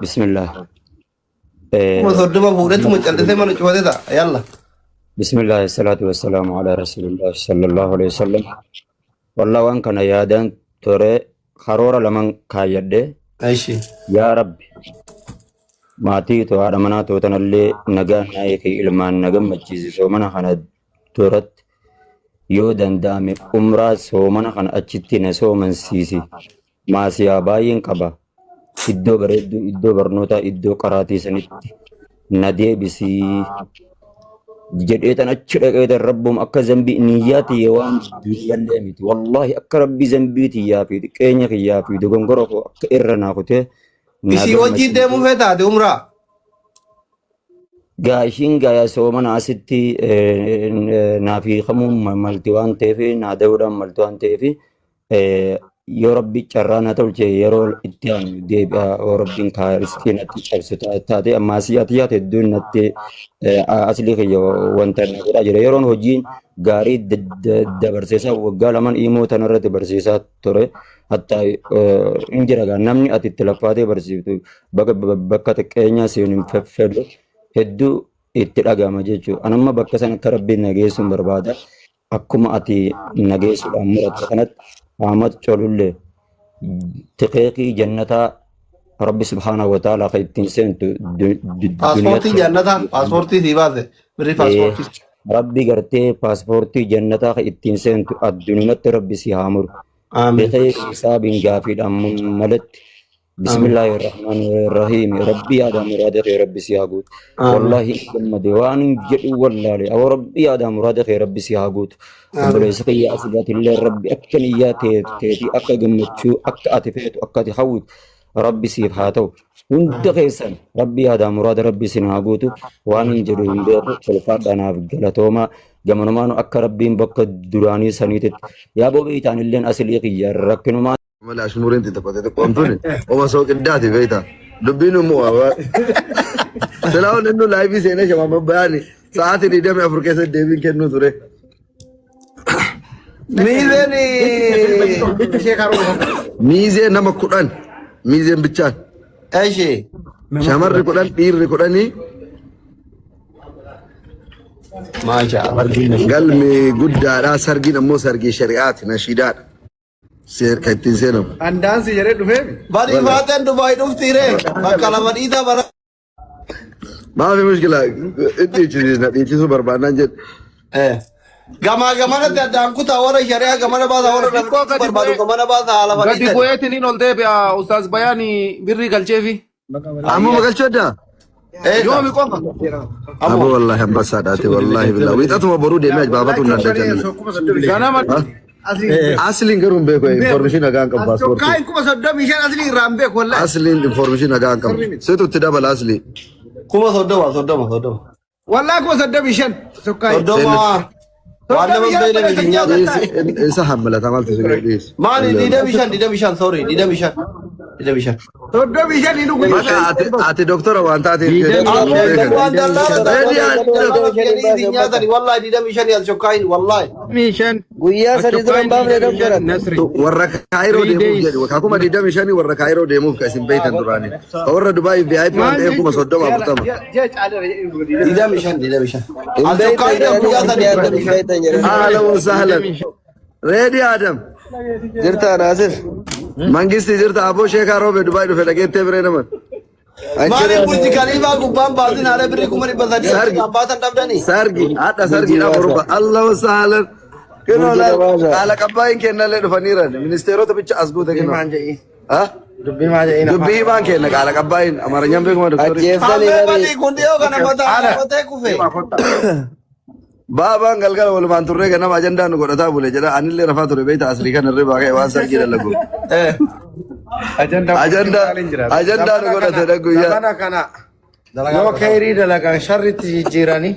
Bismillah. 30,000 fuudhetuma callisee mana cufatee ta'a. Yalla. Bismillah, salaatu wassalaamu ala rasuulillah sallallahu alaihi wasallam. Wallah waan kana yaadaan ture, karoora laman kaayyadhe. Eshi. Yaa Rabbi, maatii too, haadha manaa too tanallee nagaan naa eegi, ilmaan na gammachiisi. Soomana kana duratti yoo danda'ame umraa soomana kana achitti na soomansiisi. Maasiyaa baay'een qaba. Iddoo bareedduu, iddoo barnootaa, iddoo qaraatii sanitti na deebisii jedhee tan achi dhaqee tan rabbuma akka zambii niyyaa tiyya waan dunyallee miti. Wallaahi akka rabbi zambii tiyyaa fi xiqqeenya kiyyaa fi dogongora koo akka irra naa kutee na Isii wajjin deemuu gammachiisee. feetaate umraa. Gaa ishiin gaa soomana asitti naaf hiikamuun malti waan ta'eef, naa da'uudhaan malti waan ta'eef, yoo rabbi carraa na tolche yeroo itti aanu deebi'a. Yoo rabbiin kaa riskii natti cabsu taate ammaa si'aati yaate hedduun natti aslii kiyya wanta na godhaa jira. Yeroon hojiin gaarii dabarseesaa waggaa lamaan imoo tanarratti barsiisaa ture. Hatta hin jira gaa namni ati itti laffaatee barsiiftu bakka xiqqeenyaa seenu hin fedhu hedduu itti dhaga'ama jechuudha. Anamma bakka sana akka rabbiin na geessuun barbaada. Akkuma ati na geessuudhaan muratte kanatti Ahmad Colullee tiqeeqii jannataa Rabbi subhaanahu wa ta'ala kan ittiin seentu Paaspoortii duniyatti jannataa paaspoortii sii baase birrii paaspoortii. Rabbi gartee paaspoortii jannataa kan ittiin seentu addunumatti Rabbi si haa muru. Amiin. Biqee hisaabiin gaafiidhaan malatti. Amiin. Bismillaahi rahmaani rahiim. Rabbi yaada muraada kee Rabbi si haa guutu. Amiin. Wallaahi hin gammade waan hin jedhu wallaale. Awwa Rabbi yaada muraada kee Rabbi si haa guutu. Amiin. Obboleessa kiyya asirratti Rabbi akka niyyaa teetii, akka gammachuu, akka ati feetu, akka ati hawwitu Rabbi siif haa ta'u. Hunda keessan Rabbi yaada muraada Rabbi isin haa guutu. Waan hin jedhu hin beeku. Ulfaadhaa, naaf galatoomaa. Gamanumaanu akka Rabbiin bakka duraanii saniititti. Yaa bobii ta'anilleen asilii kiyya rakkinumaa. Malee ashmuriin xixiqqoo xixiqqoon tuni oma sooqiddaati beektaa. Dubbiin immoo silaa inni nu laayivii seenee shamarran bayaani sa'aatii 24 keessatti deebiin kennuu ture. Miizeen Miizee nama 10 miizeen bichaan Eshi. Shamarri 10 dhiirri 10. Maasha Allah. Galmi guddaadha, sargiin ammoo sargii shari'aati, nashiidaadha. Seer kan ittiin seenamu. An daansii jedhee dhufeemi. Bari faateen Dubaay dhufti ree. Bakka lama dhiitaa bara. Maafi mushkila inni dhiichisiisna, dhiichisuu barbaannaan jedhe. Gamaa gamanatti addaan kutaa, warra shari'aa gamana baasaa, warra Xiqqoo namni gadi barbaadu bu'ee gamana baasaa haala gadi fadhiitan. bu'eetiin ol deebi'a Ustaaz Bayaani birrii galcheefi. Ammuma galchuu addaa? Eessa? Yoomi qofa? Abo wallahi ambassaadhaati, wallahi billah. Wiixatuma boruu deemee ajbaabatu nan dajanna. Ganama. Asliin garuu hin beeku, information nagaa hin qabu paaspoortii. Tokkaan 35,000 asli irraa hin beeku wallahi. Asliin information nagaa hin qabu. Situ itti dabala aslii. 30,000, 30, 30. Wallahi 35,000 tokkaan. 30 waan nama hin beekne miti nyaata. Isa hammalata maaltu si dhiyeessu. Maali 25, 25, sorry, 25, 25. 35 hin dhugu. Maka ati doktora waan taateef Waan dallaala jedhanii nyaatani wallahi 25 as shokkaayin wallahi. 5. Guyyaa 3 dura hin baafne doktora. Nasri. Warra Kaayiroo Three deemuuf days. jedhu 25,000 warra Kaayiroo deemuuf kan isin beektan duraanii. Ka warra Dubaay VIP waan ta'eef 30,000 40. 25, 25. Hin As beektan shokkaayin jedhanii, guyyaa hin 3 beektan, 25. hin beektan jedhanii. Ahlan wa sahlan. Reedi Adam. Jirtaa Naasir? Mangisti jirta aboo sheekaa roobe Dubaay dhufe dhageettee biree naman. Maali Burji Khaliifaa gubbaan baasin haala birrii 300,000 Sargi. baatan dhabdanii? Sargi hadha sargiidha borba Allah wa sahlan. Kinoo Burji laal Labaasa. qaala qabbaayin kennallee dhufaniiran ministeerota bicha as guute kinoo. Ha? Dubbii maa jedhii? Dubbii himaan kenna qaala qabbaayin Amaaranyaan beekuma doktorii. Ajjeeftanii Hammee bari. badii kun dhiyoo kana mataa qabatee kufe. Baabaan galgala walumaan turree ganama ajandaa nu godhataa bule jedha, anillee rafaa ture beekta, asrii kana irra baakee waan sargii dalagu. Ajandaa Ajandaa nu godhate dha guyyaa. Zamana kana yoo kayrii dalagan sharritti jijjiiranii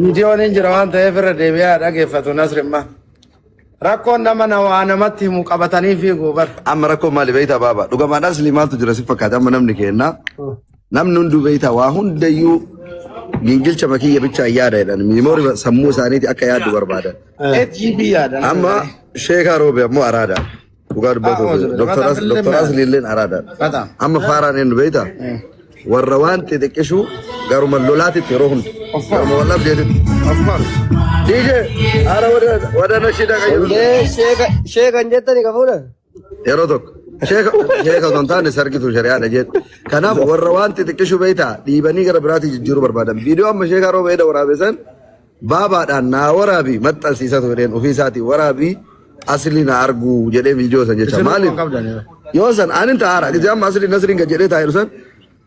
viidiyoon hin jira waan ta'eef irra deebi'aa dhageeffatu Nasrimma. Rakkoon nama na waa namatti himu qabatanii fiiguu bar. Amma rakkoon maali beektaa baaba? Dhugamaan aslii maaltu jira si fakkaata amma namni kenna. Namni hunduu beektaa waa hundayyuu gingilcha makiyya bichaa yaada jedhan. Miimoori sammuu isaaniiti akka yaaddu barbaadan. 8 GB yaada. Amma sheekaa roobe ammoo araada. Dhugaa dubbatuuf A'uuzu Doktor billah. Asliilleen araadaadha. Bataam. Amma faaraan eenyu beektaa? Warra waan xixiqqishuu garuma lolaatitti yeroo hunda. Of course. Garuma wallab deetitti. Of course. DJ ara wada nashiida kan jedhu Indee sheekan jettani ka fuudhan. Yeroo tokko. Sheeka sheeka osoo hin taane sargitu shari'aadha jedhu. Kanaaf warra waan xixiqqishuu beektaa dhiibanii gara biraatti jijjiiruu barbaadan. Viidiyoo amma sheekaa rooba eda waraabe san baabaadhaan naa waraabii maxxansiisatu jedheen ofii isaatii waraabii asli na arguu jedhee viidiyoo san jecha. Isin Maaliif? akkuma qabdan. Yoo san anin ta'aara. Gisee amma asli nasriin gad jedhee taa'e san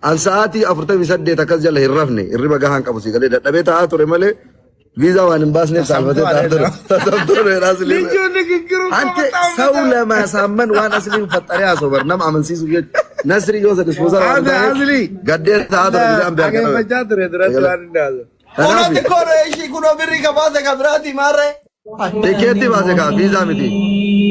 an sa'aatii 48 akkas jala hin rafne, hirriba gahaan qabu si galee dadhabee taa'aa ture malee viizaa waan hin baasneef saalfatee taa'aa ture. Tasamtuu ture asli. ልጁን ንግግሩ እኮ አንተ በጣም ሰው ለማሳመን waan asliin faxaree haasoo bar nama amansiisuuf jecha nasri yoo san sponsor waan Ate taaneef asli. gaddee taa'aa ture gisee an beekaa qabe. Dhageeffachaa ture duratti waan inni haasa'u. Kanaaf Unatti kono ishii kunoo birrii kabaase ka biraati maarree. Tikeetti baase kaa viizaa miti.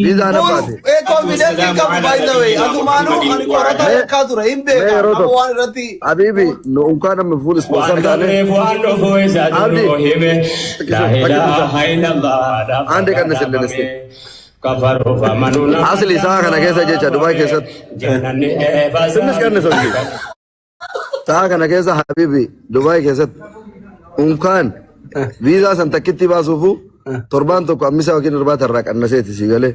Viizaa na baase. Ee, confidence hin qabu by the way. Asumaanuu ani qorataa Mee yakkaa ture hin mee beeka. yeroo Amma tokko waan irratti Habibi nu unkaan amma full sponsor Waan taane dabreef waan dhufu isaatu Abdi nu hime. xiqqisuu Laa takkitu ilaaha illallah Ande dhaaf qannisillee dhaabame. Kafaruuf amanuu nama Asli isaa kana keessa jecha Dubaay keessatti. Jannanni eefasaa. Sinnis qannisu Sa'a kana keessa Habibi Dubaay keessatti unkaan viizaa san takkitti baasuufu torbaan tokko ammisa yookiin irbaata irraa qannaseeti si galee.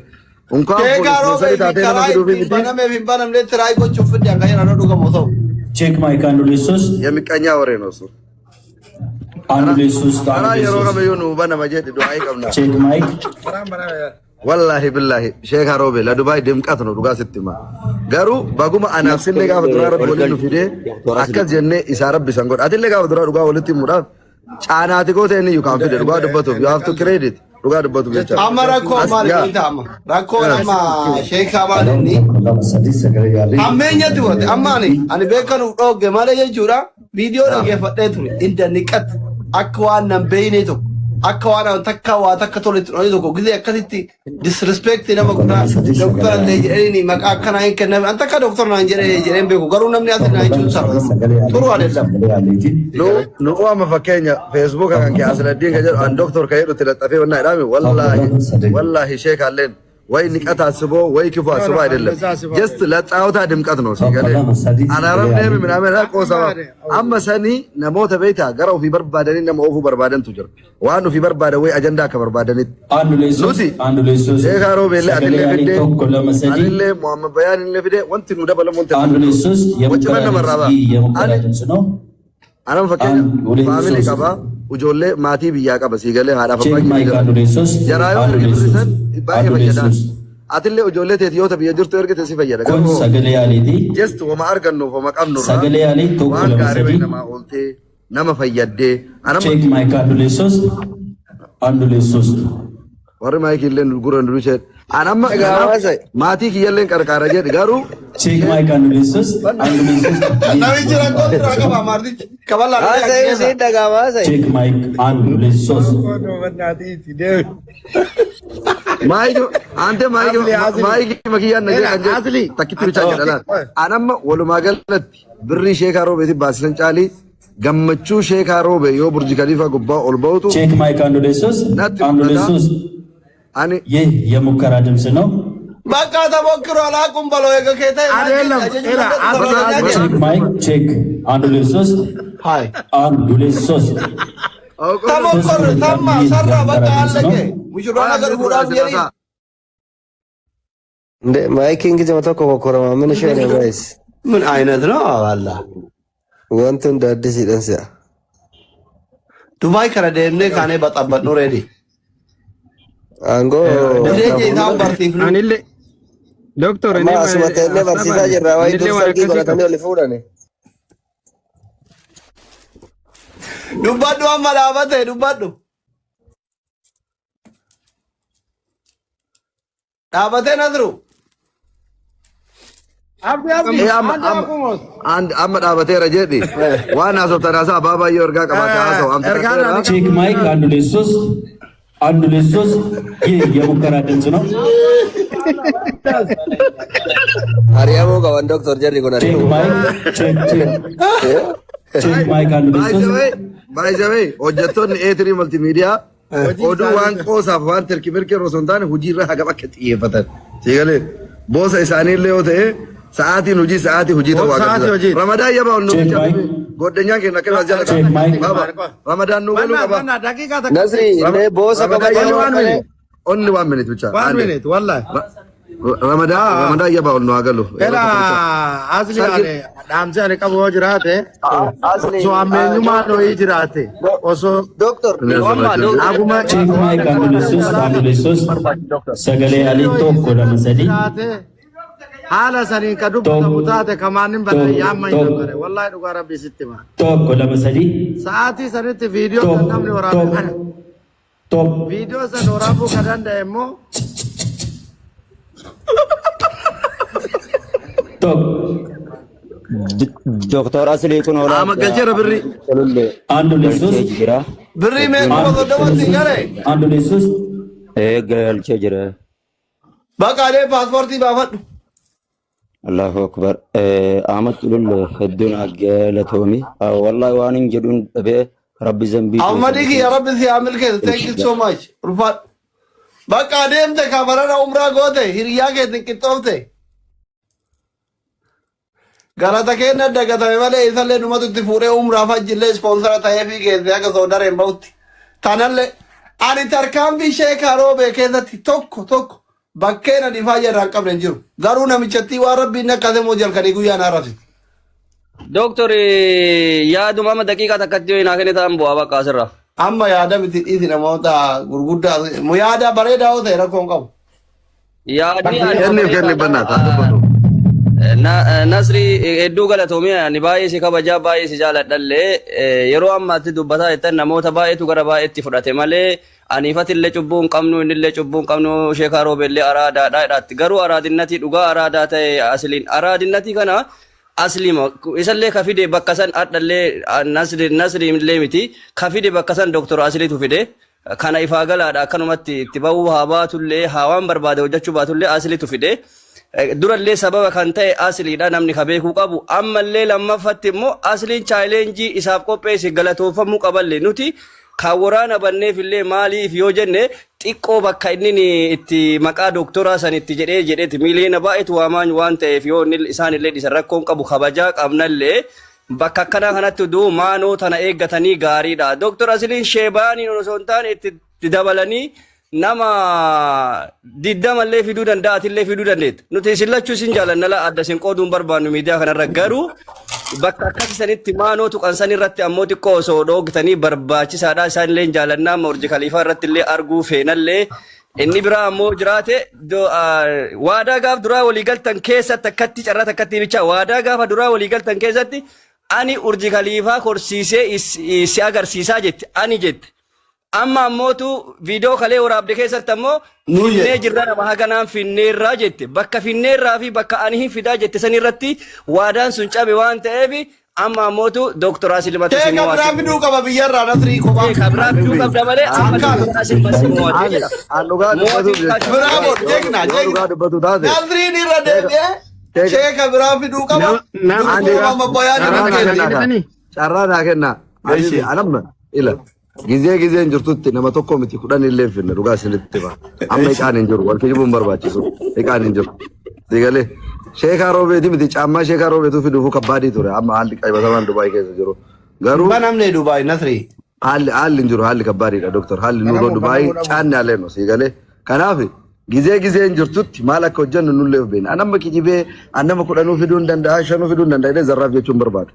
Unkaan full Sheekaa sponsor roobee fi taatee nama karaa fiduufi ittiin miti. banameef hin banamne try gochuuf fidde akka jedhan dhugamu ta'u. Check mic አንድ ሁለት ሶስት የሚቀኛ ወሬ ነው እሱ። አንድ ሁለት ሶስት አንድ Karaa ሁለት yeroo ሶስት kamiyyuu nuu banama jedhi du'aa'ii qabna. Check mic. Karaan banaa yaa. Wallaahi billaahi sheekaa roobe la Dubaay dimqat nu dhugaa sitti hima. Garuu baguma anaaf sillee gaafa duraa rabbi waliin nu fidee akkas jennee isaa rabbi san godha. Atillee gaafa duraa dhugaa walitti himuudhaaf caanaati goota inni iyyuu kan fide dhugaa dubbatuuf you have to credit dhugaa dubbatuuf jecha. Amma rakkoo As maali yaa. beektaa amma? Rakkoon amma sheekaa maali inni? Ammeenyatti godhate amma ani beekanuuf dhoogge malee jechuudha. Viidiyoo dhaggeeffadhee ture inda niqat akka waan nan beeyne tokko akka waan an takka waa takka toletti dhooye tokko gizee akkasitti disrespect nama godhaa doktora illee jedhanii maqaa akkanaa hin kenname an takka doktora naan jedhee jedheen beeku garuu namni asii naan jechuun sarara turu adeemsa. Nu nu amma fakkeenya Facebook kan kee Asladdiin kan jedhu an doktor kan jedhu itti laxxafee wannaa jedhame wallaahi wallaahi sheekaalleen ወይ ንቀት አስቦ ወይ ክፉ አስቦ አይደለም። Just ለጫወታ ድምቀት ነው ሲገለ አላረም ምናምን ቆሰባ amma sanii namoota beektaa gara ofii barbaadanii nama oofuu barbaadantu jira. Waan ofii barbaadan ወይ ajandaa akka barbaadanitti. አንድ ሁለት ሶስት Nuti አንድ ሁለት ሶስት sheekaa roobeellee sagalee atillee yaalii fidee tokko lama sadii anillee Muhammad Bayaan illee fidee wanti nu dabalamu wanti አንድ ሁለት ሶስት waci የሙከራ manna ድምፅ marraabaa. ይህ የሙከራ Ani ድምፅ ነው። anam fakkeenya አንድ ሁለት family ሶስት qaba ijoollee maatii biyyaa qaba sii galee haadhaaf Check abbaa mic jira. አንድ ሁለት ሶስት Jaraa yoo አንድ ሁለት ergitu ሶስት san አንድ baay'ee ሁለት fayyadaan. ሶስት Atillee ijoollee teeti yoo ta biyya jirtu ergite si fayyada. Kun Garuu sagalee yaaliiti. Just wama argannuuf wama qabnurraa Sagalee yaalii tokko waan lama gaarii sadii wayi namaa ooltee nama fayyaddee anama Check mic አንድ ሁለት ሶስት አንድ ሁለት ሶስት warri maayikii illee nu gurra nu duuchee an amma Egaa kanaaf hawaasa. maatii kiyyallee qarqaara jedhi garuu Check mic አንድ ሁለት ሶስት አንድ ሁለት ሶስት ይህ Namichi የሙከራ rakkoo ድምፅ biraa ነው። qaba maartichi. Kaballaa dhufee Haasa'i achi keessa. siin dhaga'ama haasa'i. Check mic አንድ ሁለት ሶስት maayikii ante maayikii Asli asli. maayikii makiyyaan na Ela jedhan jedhu asli. takkitti bichaa jedha laal an amma walumaa galatti birrii sheekaa roobeetiif baasisan caalii gammachuu sheekaa roobe yoo burji kaliifaa gubbaa ol ba'utu Check mic አንድ ሁለት ሶስት natti አንድ ሁለት mul'ata ሶስት ani ይህ የሙከራ ድምፅ ነው። Bakka ተሞክሯል አቁም በለው eega kee ta'e Adeelam ela asli asli. Check mic check አንድ ሁለት ሶስት Hai. አንድ ሁለት ሶስት ሶስት ተሞክር ሁለት ተማ አንድ ይህ ሰራ የሙከራ በቃ ድምፅ አለቀ። ነው። ሙሽራ ነገር ጉዳት የሪ Nde maayikiin gijama tokko kokkorama min isheen guys. ምን አይነት ነው? አላ Wanti hundi addisiidhan si'a. ዱባይ ከረ deemnee kaanee baxabbadhu reedi. Aangoo Dandeechi isaan barsiifnu. Anillee doktor amma asuma teennee barsiisaa jirra wayi dur anillee waan sargii akkasii qaba. godhatanii oli fuudhani. Dubbadhu amma dhaabate dubbadhu. Dhaabatee Nasru. Abdi abdi. Ee amma Ante amma akkuma. amma dhaabateera jedhi waan haasoftan haasaa abbaa baay'ee ergaa qabaate haasa'u Ergaan amtirateera. ani Check mic አንድ ሁለት ሶስት አንድ ሁለት ሶስት ይህ የሙከራ ድምፅ ነው። Ari'amuu qaban doktor jarri kun Check ari'amuu. Mic check check check mic አንድ ሁለት ሶስት By the way, hojjettoonni A3 multimedia oduu waan qoosaaf waan tirki mirkee osoo hin taane hojiirra hagam akka xiyyeeffatan. Siigalee Boosa isaaniillee yoo ta'e sa'aatiin hojii sa'aatii hojii ta'uu Sa'aatii agarsiisa. hojiiti. Ramadaan yabaa ol nu Check bicha mic. goddanyaa keenya akkamiin as jala Check mic. Baba Ramadaan nu galuu Banna qaba. banna daqiiqaa takka. Nasri mee boosa Ramadaan kabajaa yabaa One malee. minute. Only one minute bicha. One Ande. minute wallahi. Ramadaan Ramadaan yabaa ol nu haa galu. Yeroo Ela tokko bicha. asli Sargi ani dhaamsi ani qabu yoo jiraate Asli osoo ammeenyummaan ho'ii jiraate osoo Doctor amma doctor aguma Check mic አንድ ሁለት ሶስት አንድ ሁለት ሶስት sagalee alii tokko lama sadii jiraate haala saniin ka dubbatamu tokko taate kamaanin badda tokko yaamma hin tokko dabbare wallahi dhugaa rabbii sitti hima. tokko lama sadii Sa'aatii sanitti viidiyoo san tokko namni waraabe tokko ana. tokko Viidiyoo san waraabuu ka danda'e immoo tokko Doktor Aslii kun Ama galcheera birrii. Culullee አንድ ሁለት galchee ሶስት jira. Birrii mee አንድ 30,000tti ሁለት gale. ሶስት አንድ ሁለት ሶስት Galchee jira. Baqa dee paaspoortii baafadhu. Allahu akbar. Ahmad Culullee hedduun galatoomi. Wallahi waan hin jedhuun dhabee rabbi zambii keessan Ahmadii kiyya rabbi si haa milkeessu. Thank you so much. Ulfaadhu. Bakka deemte kafarana umraa goote hiriyaa keetiin qixxoofte. Galata keenya dagatame malee isallee dhumatu itti fuudhee umraaf hajjillee ispoonsara ta'eefii geesse akka soodareen bahutti. Tanallee ani tarkaanfii sheekaa roobee keessatti tokko tokko bakkeen ani faayya irraa hin qabne hin jiru. Garuu namichattii waan rabbiin akkasii moo jalkanii guyyaa na arrabsite. Doctor yaaduma amma daqiiqaa takkatti yoo naa kenne ta'an bu'aa bakka asirra. Amma yaada miti dhiisi namoota gurguddaa yaada bareedaa yoo ta'e rakkoo hin qabu. Yaadni ani Kenniif kenniif bannaa haa dubbatu. Nasri hedduu galatoomii ani baay'ee si kabajaa baay'ee si jaaladhallee yeroo ammaatti dubbataa jettan namoota baay'eetu gara baay'eetti fudhate malee aniifatillee cubbuu hin qabnu innillee cubbuu hin qabnu sheekaa roobeellee araadaadha jedhaatti garuu araadinnatii dhugaa araadaa ta'e asliin araadinnatii kana aslima isallee ka fide bakka san adhallee nasri nasri illee miti ka fide bakka san doktor asliitu fide kana ifaa galaadha akkanumatti itti bahuu haa baatullee haa waan barbaade hojjechuu baatullee asliitu fide. Durallee sababa kan ta'e asliidha namni ka beekuu qabu ammallee lammaffatti immoo asliin challenge isaaf qopheesse galatoofamuu qaballee nuti kan waraana banneef illee maaliif yoo jenne xiqqoo bakka inni itti maqaa doktoraa san itti jedhee jedheeti miiliyoona baay'eetu waamaan waan ta'eef yoo inni isaan illee dhisan rakkoon qabu kabajaa qabnallee bakka akkanaa kanatti duu maanoo tana eeggatanii gaariidha. Doktor Asliin sheebaaniin osoo hin taane itti dabalanii nama digdamallee fiduu danda'a atillee fiduu dandeetta. Nuti isin lachuu isin jaalanna la adda isin qooduu hin barbaannu miidiyaa kanarra garuu bakka akkasii sanitti maanoo tuqan san irratti ammoo xiqqoo osoo dhoogtanii barbaachisaadha isaan illee jaalannaa amma Urji Kaliifaa irratti illee arguu feenallee inni biraa ammoo jiraate waadaa gaaf duraa walii galtan keessatti akkatti carraa takkatti bicha waadaa gaafa duraa walii galtan keessatti ani Urji Kaliifaa korsiisee si agarsiisaa jette ani jette. Amma ammootu viidiyoo kalee waraabde keessatti ammoo Nuu finnee jedhe. jirra nama haganaan finneerraa jette bakka finneerraa fi bakka ani hin fidaa jette san irratti waadaan sun cabe waan ta'eef amma ammootu dooktor Asilmatu si Sheeka biraa mo'ate. fiduu qaba biyyarraa nasrii kophaa. Sheeka biraa fiduu qabda malee amma Akkaan. dooktor Asilma si mo'ate Ani jedha. an dhugaa Mootiin dubbatuuf jecha Biraa yoo bor jeegna yoo jeegna. dhugaa dubbatu taate Nasriin irra deebi'ee sheeka sheeka biraa fiduu qaba. Nama ani Durbuuma amma bayaan carraa irra naa keessa. kennaa kaa carraa naa kennaa Eeshi. Habibi anamma ila gizee gizeen jirtutti nama tokko miti 10 illee hin finne dhugaa isinitti hima amma iqaan hin jiru wal kijibuun barbaachisu iqaan hin jiru sigalee sheekaa roobeeti miti caammaa sheekaa roobeetu fiduufuu kabbaadii ture amma haalli qaybatamaan Dubaay keessa jiru garuu Banamne Dubaay Nasrii. Haalli haalli hin jiru haalli kabbaadiidha doktor haalli nuroo Banamuu Dubaay banamuu dhabu. caanni aleeno sigalee kanaaf gizee gizeen jirtutti maal akka hojjennu nullee of beekna. An amma kijibee an nama 10 fiduu hin danda'a 5 fiduu hin danda'a jedhee zarraaf jechuun barbaadu.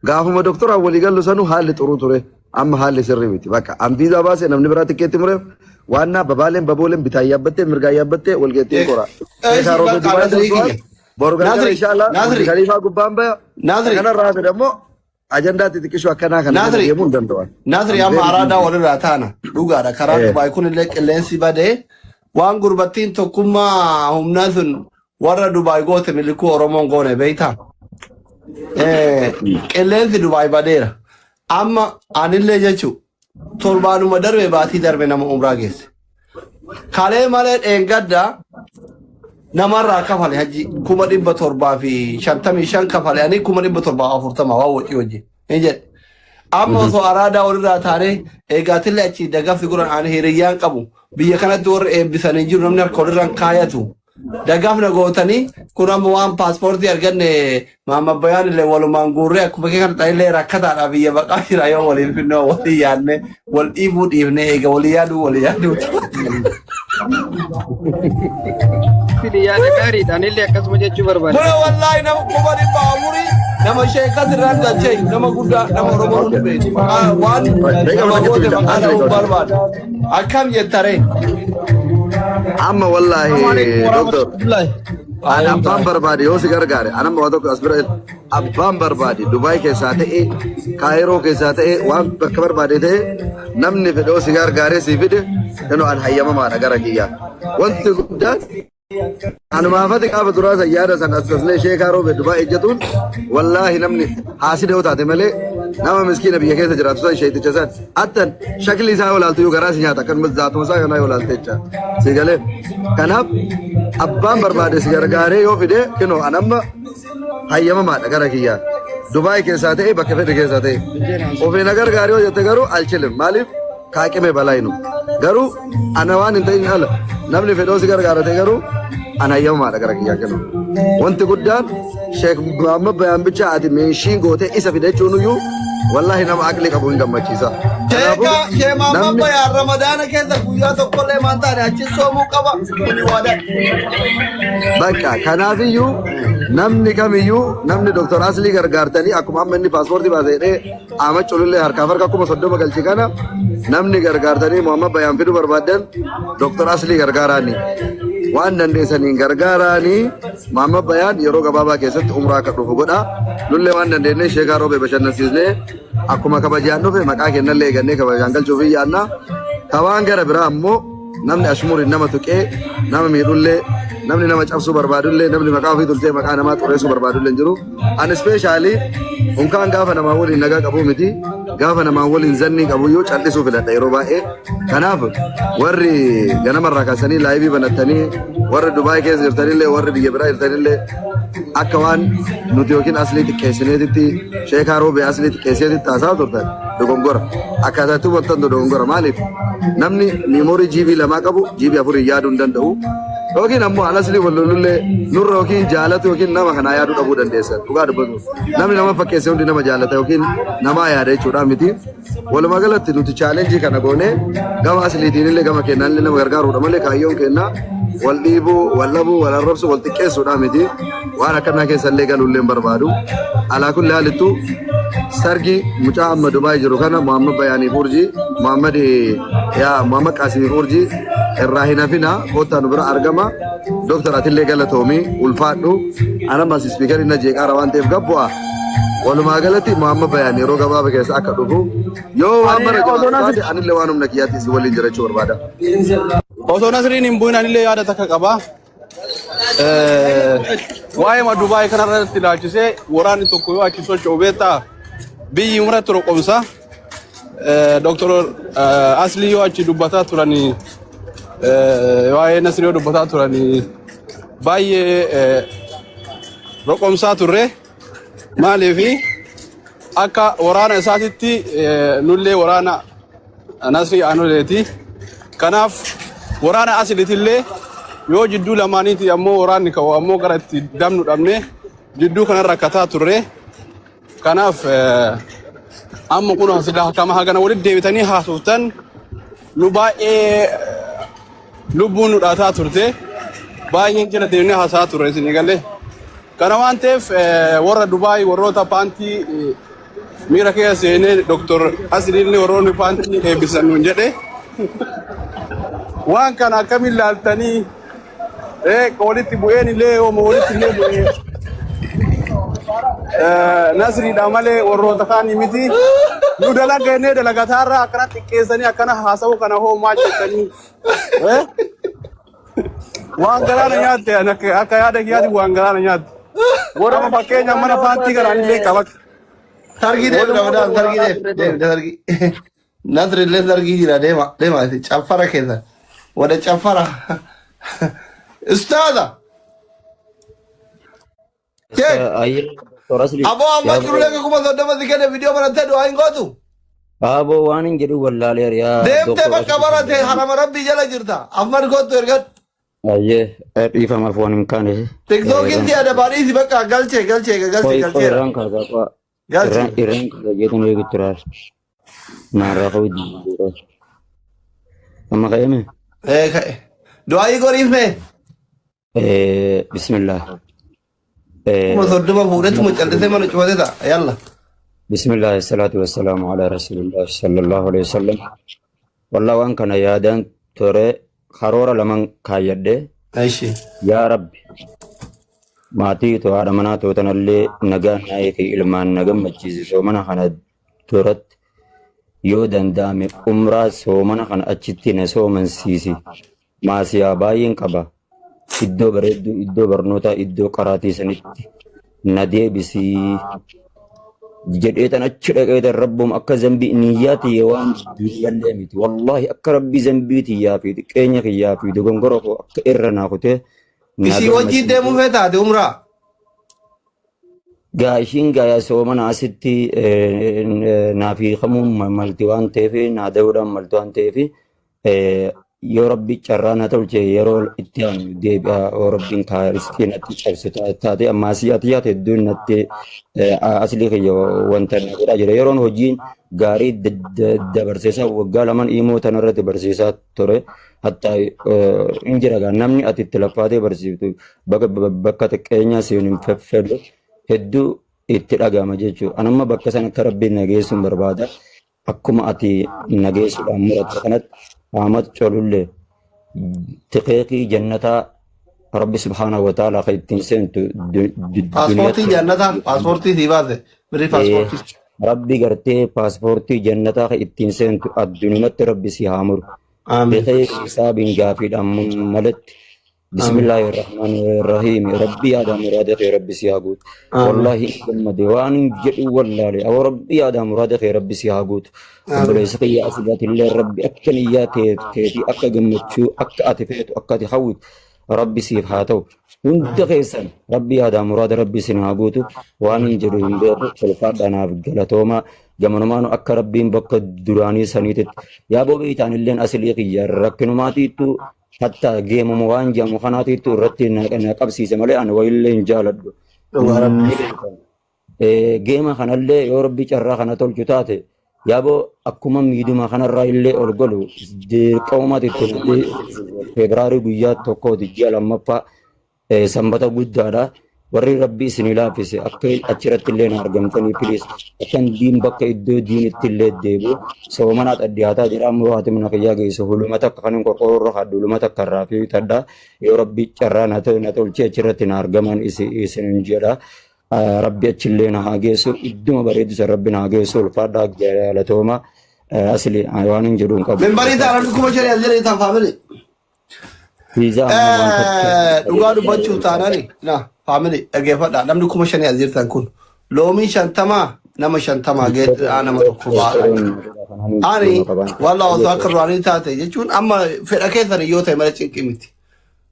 Gaafuma doktoraan walii gallu sanuu haalli xuruu ture amma haalli sirrii miti. Bakka an viizaa baase namni biraa tikkeetti mureef waannaa babaaleen babooleen bitaan yaabbattee mirgaan yaabbattee wal geettiin kora. Eeshi Sheekaa roobee bakka Dubaay Nasrii dursuwaan kiyya. boru galgala Nasrii inshallah Burj Nasrii Khaliifaa gubbaan baya. Nasrii Kanarraa hafe dammoo ajandaa xixiqqishoo akkanaa kana jala Nasri deemuu hin danda'an. Nasri I'm amma very araadaa busy. walirraa taana dhugaadha karaan Dubaay kunillee qilleensi badee waan gurbattiin tokkummaa humnaa sun warra Dubaay goote milikuu Oromoon goone beeytaa. Qilleensi Dubaay badeera. Amma anillee jechu torbaanuma darbe baatii darbe nama umraa geesse. Kalee malee dheengadda namarraa kafale hajji 755,000 kafale ani 740,000 waan wacii hojii. Hin jedhe. Amma osoo araadaa walirraa taanee eegaatillee achi dagaffi godhan ani hiriyyaan qabu biyya kanatti warri eebbisanii jiru namni harka walirraan kaayatu. Dagaafna gootanii kun amma waan paaspoortii arganne Maamma Bayaan illee walumaan guurree akkuma kee kana ta'ellee rakkataadha biyya baqaa jira yoo waliin finnoo walii yaadne wal dhiibuu dhiifne eega walii yaaduu walii yaaduu. Fidi yaada gaariidha. Anillee akkasuma jechuu barbaada. Buna wallaahi nama 400,000 nama sheekat irraa galchee nama guddaa nama Oromoo hundi beeku. Maqaa waan Daqiiqaa nama tokkotti goote bita. maqaa Asli dha'uu godhe. barbaada. Akkam jettaree? Amma wallaahi doktor an abbaan barbaade yoo si gargaare an amma waa tokko as bira abbaan barbaade Dubaay keessaa ta'e Kaayiroo keessaa ta'e waan bakka barbaade ta'e namni fedhe yoo si gargaaree si fide kanoo an hayyamamaadha gara kiyyaa. Wanti guddaan anumaafati gaafa duraa san yaada san as taslee sheekaa roobe Dubaay ejjatuun wallaahi namni haasida yoo taate malee nama miskiina biyya keessa jiraatu san sheeticha san attan shakli isaa yoo laaltu yoo garaa si nyaata akkanumas zaatuma isaa kanaa yoo laalte jecha si galee kanaaf abbaan barbaade si gargaaree yoo fide kinoo an amma hayyamamaadha gara kiyyaa Dubaay keessaa ta'e bakka fedhe keessaa ta'e ofii na gargaaree yoo jette garuu alchilim maaliif kaaqime balaayinu garuu ana waan hin ta'in ala namni fedhoo si gargaara ta'e garuu ana hayyamamaadha gara kiyyaa kennu wanti guddaan sheek Muhammad Bayaan bicha ati meeshiin gootee isa fide jechuun iyyuu wallaahi nama aqli qabu hin gammachiisa. Kanaafuu Sheeka shee Maamma namni Bayaan Ramadaana keessa guyyaa tokkollee maan taane achi soomuu qaba kuni waada. Bakka kanaafiyyuu namni kamiyyuu namni Dr. Aslii gargaartanii akkuma amma inni paaspoortii baase jedhee Ahmad Culullee harkaaf harka 30,000 galche kana namni gargaartanii Muhammad Bayaan fiduu barbaaddan Dr. Aslii gargaaraani. Waan dandeessaniin gargaaraanii Muhammad Bayaan yeroo gabaabaa keessatti umraa akka dhufu godha. Nullee waan dandeenye sheekaa roobee bashannansiisnee akkuma kabajaan dhufe maqaa kennallee eegannee kabajaan galchuuf hin yaadna. Ka waan gara biraa ammoo namni ashmuriin nama tuqee nama miidhullee namni nama cabsuu barbaadullee namni maqaa ofii tolchee maqaa namaa xureessuu barbaadullee hin jiru. Ani ispeeshaalii unkaan gaafa namaa waliin nagaa qabuu miti gaafa namaa waliin zannii qabu iyyuu cal'isuu filadha yeroo baay'ee. Kanaaf warri ganamarraa kaasanii laayivii banattanii warri Dubaay keessa jirtanillee warri biyya biraa jirtanillee akka waan nuti yookiin aslii xiqqeessineetitti sheekaa roobee aslii xiqqeessineetitti haasaa turtan dogongora. Akkaataa itti hubattantu dogongora. Maaliif namni miimoorii GB 2 qabu GB 4 yaaduu hin danda'u. Yookiin ammoo an aslii wal lolullee nurra yookiin jaalatu yookiin nama kanaa yaaduu dhabuu dandeessan. Dhugaa dubbatu. Namni nama fakkeesse hundi nama jaalata yookiin namaa yaada jechuudha miti. Walumaa galatti nuti chaalenjii kana goonee gama asliitiin illee gama kennaan illee nama gargaaruudha malee kaayyoon kennaa wal dhiibuu, wal dhabuu, wal arrabsuu, wal xiqqeessuudha miti. Waan akkanaa keessa illee galuu illee hin barbaadu. Alaa kulli haalittuu sargi mucaa amma Dubaay jiru kana Muhammad Bayaaniif Urjii, Muhammad yaa Muhammad Qaasimiif Urjii irraa hin hafina kottaa nu bira argama. Dooktar atillee galatoomi ulfaadhu. Anammas ispiikarii na jeeqaara waan ta'eef gabbu'a. Walumaa galatti Muhammad Bayaan yeroo gabaabaa keessa akka dhufu yoo waan bara Ani osoo jabaatu Nasri taate anillee waan humna kiyyaatti isin waliin jiraachuu barbaada. osoo Nasriin hin bu'in anillee yaada takka qaba. Waa'ee ma Dubaay kanarratti ilaalchisee waraanni tokko yoo achi socho'u beektaa biyyi mura roqomsa. Dr. Aslii yoo achi dubbataa turanii waa'ee Nasrii yoo dubbataa turanii baay'ee roqomsaa turre. Maaliif akka waraana isaatitti nullee waraana Nasrii Aanoleeti. Kanaaf waraana asiliitillee yoo jidduu lamaaniiti ammoo waraanni ka'u ammoo gara itti dabnu dhabne jidduu kana rakkataa turre. Kanaaf amma kun silaa kama hagana walitti deebitanii haasoftan nu baay'ee lubbuun nu dhaataa turte. Baay'een jala deemnee haasaa turre isin galee. Kana waan ta'eef warra Dubaay warroota paantii miira keessa seenee Dr. Asliin warroonni paantii eebbisan nuun jedhe. Waan kana akkamiin laaltanii walitti bu'een illee yooma walitti illee bu'ee Nasriidha malee warroota kaanii miti. Nu dalaga jennee dalagataarraa akkana xiqqeessanii akkana haasa'uu kana hoo maal jettanii. Waan galaana nyaatte ani akka yaada kiyyaatti waan galaana nyaatte. Warra fakkeenya mana paantii kanaan illee qaba. Targii deemi Ramadaan targii deemi deemi targii. Nasri illee targii jira deema deema caffara keessa. Wada caffara. Ustaaza. Sheek. Ayyee Dr. Asli. Aboo amma culullee 30,000 si kenne viidiyoo banattee du'aa hin gootu. Aboo waan hin jedhu wallaaleera yaa Deemtee Dr. bakka Asli. barate harama rabbii jala jirta. Amma gootu ergadhu. Ayyee dhiifamaaf waan hin kaane. Tiktookiin si adabaa dhiisi bakka galchee galchee galchee Qoy qoy galcheera. irraan kaasaa qo'a. Galchee. Irraan kaasaa jeetan eegu turaar. Naarraa ka'uu diidee. Amma ka'eeme? Ee ka'e. Du'aayii goriif mee? Bismillah. 30,000 fuudhetuma callisee mana cufate ta'a. Yalla. Bismillah salaatu wassalaamu ala rasuulillah sallallahu alaihi wasallam. Wallah waan kana yaadaan ture karoora laman kaayyadhe. Ishi. Yaa Rabbi maatii too haadha manaa too tanallee nagaan naa eegi ilmaan na gammachiisi soomana kana duratti yoo danda'ame umraa soomana kana achitti na soomansiisi. Maasiyaa baay'een qaba. Iddoo bareedduu, iddoo barnootaa, iddoo qaraatii sanitti na deebisii jedheetan achi dhaqeetan rabbuma akka zambii niyyaa tiyya waan dunyallee miti. Wallaahi akka rabbii zambii tiyyaa fi xiqqeenya kiyyaa fi dogongora koo akka irra naa kutee na Isii wajjin gammachiise. deemuu feetaate umraa. Gaa ishiin gaa soomana asitti naaf hiikamuu malti waan ta'eef naa da'uudhaan malti waan ta'eef yoo rabbi carraa na tolche yeroo itti aanu deebi'a yoo rabbiin kaa riskii natti cabsu taate ammaa asii ati yaate hedduun natti aslii kiyya wanta na godhaa jira yeroon hojiin gaarii dabarseesaa waggaa laman imoo tanarratti barsiisaa ture hatta hin jira gaa namni ati itti laffaatee barsiiftu bakka xiqqeenyaa siin hin fedhu hedduu itti dhaga'ama jechuudha. Anamma bakka sana akka rabbiin na geessuun barbaada. Akkuma ati na geessuudhaan muratte kanatti Ahmad Colullee tiqeeqii jannataa Rabbi subhaanahu wa ta'ala kan ittiin seentu Paaspoortii duniyatti jannataa paaspoortii sii baase birrii paaspoortii. Rabbi gartee paaspoortii jannataa kan ittiin seentu addunumatti Rabbi si haa muru. Amiin. Biqee hisaabiin gaafiidhaan malatti Bismillaahi rahmaani rahiim. Rabbi yaada muraada kee Rabbi si haa guutu. Amiin. Wallaahi hin gammade waan hin jedhu wallaale. Awwa Rabbi yaada muraada kee Rabbi si haa guutu. Amiin. Obboleessa kiyya asirratti Rabbi akka niyyaa teetii akka gammachuu akka ati feetu akka ati hawwitu Rabbi siif haa ta'u. Hunda keessan Rabbi yaada muraada Rabbi isin haa guutu. Waan hin jedhu hin beeku. Ulfaadhaa naaf galatoomaa. Gamanumaanu akka Rabbiin bakka duraanii saniititti. Yaa boobii itaanilleen asilii kiyya rakkinumaatiittuu hatta geemuma waan jedhamu kanaatiittuu irratti na qabsiise malee ani wayillee hin jaaladhu. Dhugaa Rabbi. Ni beekan. Geema kanallee yoo rabbi carraa kana tolchu taate yaaboo akkuma miidhuma kanarraa illee ol golu dirqamumatti itti febraarii guyyaa tokkooti ji'a lammaffaa Sanbata guddaadha. Warri rabbi isinii laaffise akka achirratti illee na argamtanii please akkan diin bakka iddoo diinitti illee deebi'u soomana dhiyaataa jira ammoo haati mana kiyyaa geessu huluma takka kan hin qorqoroo irra kaadhu huluma takka irraa fi tadha yoo rabbi carraa na tolchee achirratti na argaman isin jedha. Rabbi achillee na haa geessu idduma bareedu san rabbi na haa geessu ulfaadhaa galatooma asli waan hin jedhu hin qabu. Mimbarii ta'a namni 5,000 as jedhee ta'an faamilii. Fiizaa amma waan takka Dhugaa dubbachuuf taanani na faamilii dhaggeeffadha namni 5,000 as jirtan kun loomii 50 nama 50 geedhaa nama tokko baadha. Ani wallah osoo akka duraanii taate jechuun amma fedha keessan yoo ta'e malee cinqii miti.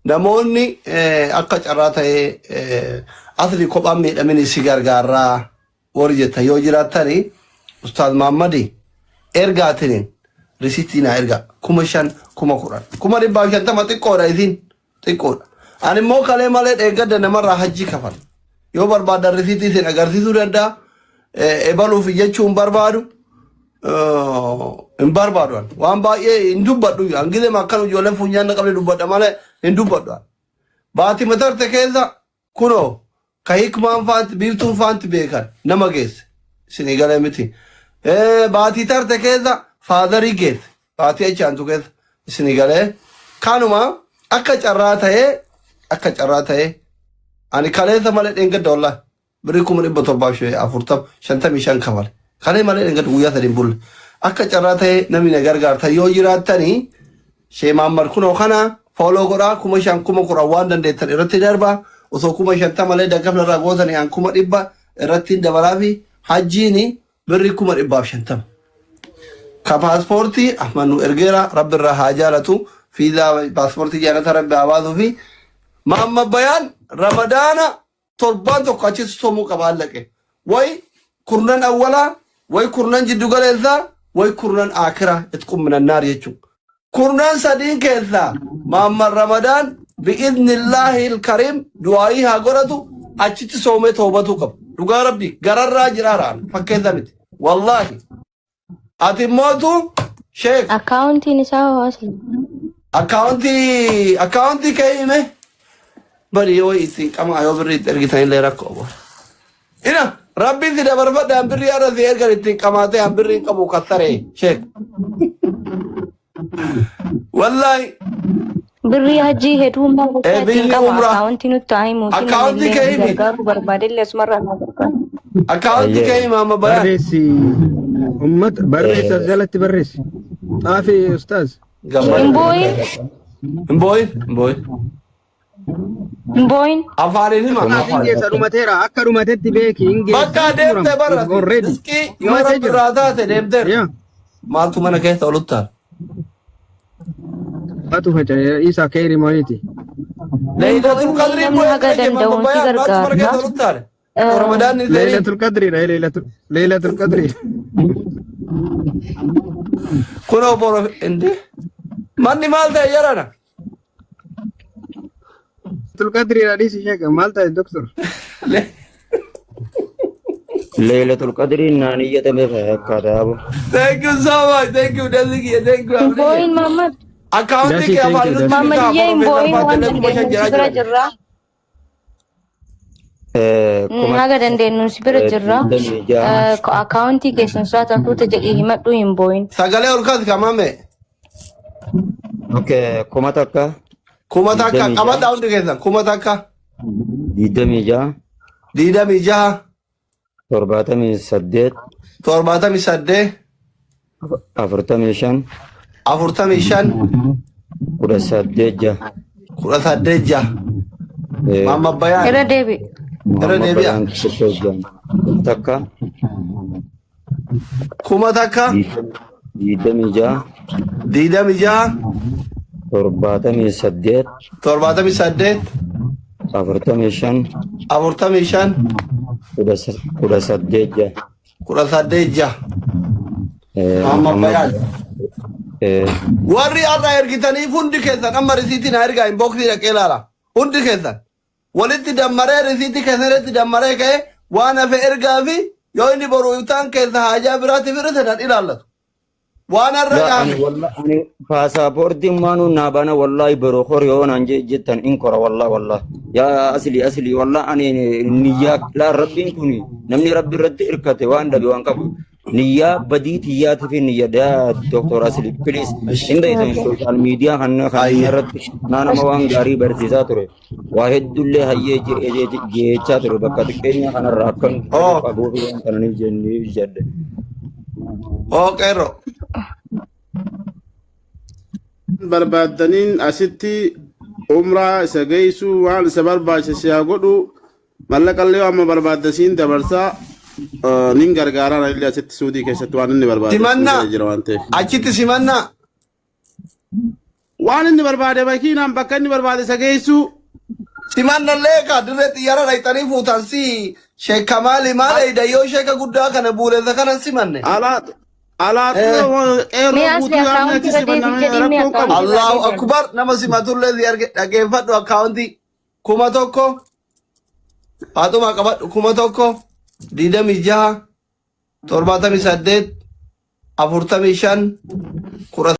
Namoonni akka carraa ta'ee asli kophaan miidhamini si gargaarraa warri jettan yoo jiraattani Ustaaz Maammadi ergaatiniin risiitii naa ergaa 5,000 10,000 150,000 xiqqoodha isin xiqqoodha. Ani immoo kalee malee dheeggadda namarraa hajji kafal. Yoo barbaadan risiitii isin agarsiisuu danda'a. Ebaluuf jechuu hin barbaadu. Hin barbaadu ani. Waan baay'ee hin dubbadhu. An gizema akkan ijoolleen funyaan na qabde dubbadha malee hin dubbadhu ani. Baatii matarte keessa Kunoo ka hikmaan faanti biiftuun faanti beekan nama geesse isinii galee miti. Baatii tarte keessa faadarii geesse baatii achi aantu keessa isinii galee kanuma akka carraa ta'ee akka carraa ta'ee ani kaleessa malee dheengadda wallaahi birrii 740,055 kafale kalee malee dheengadda guyyaa 3 hin bulle akka carraa ta'ee namni na gargaartan yoo jiraattanii Shee Maammar kunoo kana follow godhaa 5,000 10,000 waan dandeettan irratti darbaa osoo 50,000 illee daggafna irraa gootanii an 100,000 irratti hin dabalaa fi hajjiini birrii 150,000. Ka paaspoortii Ahmad nu ergeera rabbi irraa haa jaalatu fiizaa paaspoortii jaalata rabbi haa baasuu fi Maammad Bayaan Ramadaana torbaan tokko achitti soomuu qaba allaqe. Way kurnan awwalaa, way kurnan jiddu galeessaa, way kurnan aakiraa itqum minan naar jechuudha. Kurnan sadiin keessaa Maamman Ramadaan Bi'iznillaahi kariim du'aayii haa godhatu, achitti soomee toobatuu qaba. Dhugaa Rabbi gararraa jiraaraan fakkeessa miti. Wallaahi. Ati mootu sheek. Akkaawuntiin isaa hoo asli? Akkaawuntii kee hime. Bari yoo ittiin qamaa yoo birrii itti ergitan illee rakkoo booda. Ina Rabbiin si dabarfadhe, an birrii har'a si ergan ittiin qamaatee, an birrii hin qabu kassaree sheek. Wallaahi. Birrii hajii hedduu maal gochaa ittiin Birrii qaba? umraa. Akkaawuntii nutti haa himuuti, Akkaawuntii namni kee illee himi. gargaaruu barbaadellee asumarraa na gargaara. Akkaawuntii kee himi amma bayaan. Barreessi ummata, barreessi, as jalatti barreessi. Xaafi ustaaz. Hin boo'in. Hin boo'in. Hin boo'in. Hin boo'in. Afaaniin hima. Kanaaf hin geessa, dhumateera, akka dhumatetti beeki, hin geessa. Bakka deemte bara. Already. Riskii yoo Dhumatee Rabbi jira. irraa taate deemteera. Yaa. Maaltu mana keessa oluttaan? Atu faca'e isa keeri mo'iti. Hin Leeylatul boo'in, Qadrii namni bu'ee haga jira danda'uun si bayaan maaltu mana gargaara. keessa oluttaan? Ramadaan ni seeni. Leelatul Qadri dha, Leelatul Qadri. Kunoo boro inde. Manni maal ta'e jarana? Leelatul Qadri dha, dhiisi sheeka, maal ta'e doktor? Leelatul Qadriin naan iyyatame fakkaata abu. Thank you so much. Thank you. Dasiki. Thank you. Hin boo'in Mahammad. Akkaawuntii Dasi kee thank afaan you nutti Dasi. Mahammad himaa iyyee hin Profeesar boo'in, waan Baaddalee 5,000 dandeenyu si jiraa bira jiran. jirra. Kuma Haga dandeenyu si bira jirra. 26. Akkaawuntii keessan so'ata tuuta jedhii himadhu, hin boo'in. Sagalee ol kaasi kamame. Okay, 1000. 1000 26. Qabadhaa hundi keessan, 1000. 26. 26. 78. 78. 45. 45. 18 6. 18 6. Maamma Bayaan. Irra deebi. Irra Muhammad deebi'a. Bayaan tokko 1000. 1000. 26. 26. 78. 78. 45. 45. 18 6. 18 6. Maamma Muhammad Bayaan. Warri har'a ergitaniif hundi keessan amma risiitii na ergaa, inboxii dhaqee ilaala. Hundi keessan. Walitti dammaree, risiitii keessan irratti dammaree ka'ee waan hafe ergaa fi yoo inni boru ibsaan keessa haajaa biraatiif hir'ise nan ilaallatu. Waan har'a La ani gaafe. Wallah ani paasapoortiin maanuu naa bana, wallahi boroo kor yoo naan jettan in kora, wallah wallah, yaa asli asli, wallah ani niyyaa laa Rabbiin kun namni Rabbi irratti hirkate waan dhabe waan qabu niyyaa badii tiyyaati fi niyya yaa Doktor Asli, please, hin beektan social media kan kan irratti naa nama waan gaarii barsiisaa ture, waa hedduullee hayyee jechaa ture, bakka xiqqeenya kanarraa akkan qabuu fi waan kana ni jennee jedhe. Oo qeerroo. Barbaaddaniin asitti umraa isa geessu, waan isa barbaachise haa godhu, mallaqallee amma barbaadda siin dabarsaa, nin gargaaraan illee asitti Suudii keessatti waan inni barbaade Simannaa. jira waan ta'eef. Achitti simannaa. Waan inni barbaade makiinaan bakka inni barbaade isa geessu. Simannallee kaa dirree xiyyaara dhayxanii fuutan si sheekka maali maal eeyda yoo sheeka guddaa kana buuleessa kana simanne. Alaa alaa qeerroo Mee asli guutuu yaamne akkaawuntii achi irra deebi simannamee jedhii mee rakkoon qabu. akkaawuntii irra Allahu deebi. akbar, nama simatullee si arge, dhageeffadhu, akkaawuntii 1000 Faaxumaa qabadhu, 1000 26 78 45 10.